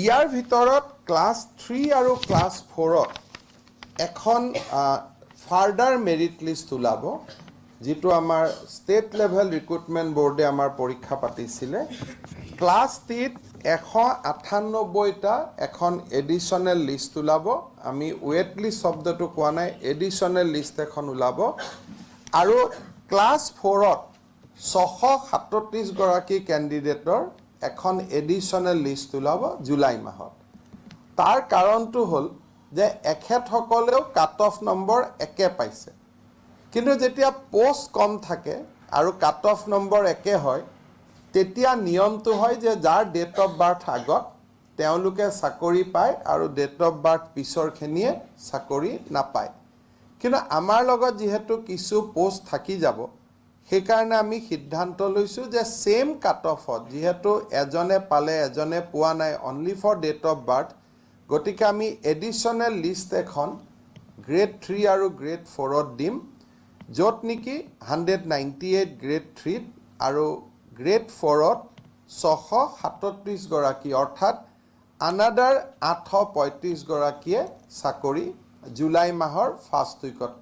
ইয়াৰ ভিতৰত ক্লাছ 3 আৰু ক্লাছ 4ত এখন ফাৰ্ডাৰ মেৰিট লিষ্ট ওলাব, যিটো আমাৰ ষ্টেট লেভেল ৰিক্ৰুটমেণ্ট বৰ্ডে আমাৰ পৰীক্ষা পাতিছিলে। ক্লাছ 3ত 198টা এখন এডিশ্যনেল লিষ্ট ওলাব। আমি ৱেইট লিষ্ট শব্দটো কোৱা নাই, এডিশ্যনেল লিষ্ট এখন ওলাব। আৰু ক্লাছ 4ত 637গৰাকী কেণ্ডিডেটৰ এখন এডিশ্যনেল লিষ্ট ওলাব জুলাই মাহত। তাৰ কাৰণটো হ'ল যে এখেতসকলেও কাট অফ নম্বৰ একে পাইছে, কিন্তু যেতিয়া পষ্ট কম থাকে আৰু কাট অফ নম্বৰ একে হয়, তেতিয়া নিয়মটো হয় যে যাৰ ডেট অফ বাৰ্থ আগত তেওঁলোকে চাকৰি পায় আৰু ডেট অফ বাৰ্থ পিছৰখিনিয়ে চাকৰি নাপায়। কিন্তু আমাৰ লগত যিহেতু কিছু পষ্ট থাকি যাব, সেইকাৰণে আমি সিদ্ধান্ত লৈছোঁ যে ছেইম কাট অফত যিহেতু এজনে পালে এজনে পোৱা নাই, only for date of birth, গতিকে আমি এডিশ্যনেল লিষ্ট এখন গ্ৰেড 3 আৰু গ্ৰেড 4ত দিম, য'ত নেকি 198 গ্ৰেড 3ত আৰু গ্ৰেড 4ত 637গৰাকী, অৰ্থাৎ আনাডাৰ 835গৰাকীয়ে চাকৰি জুলাই মাহৰ ফাৰ্ষ্ট উইকত পাব।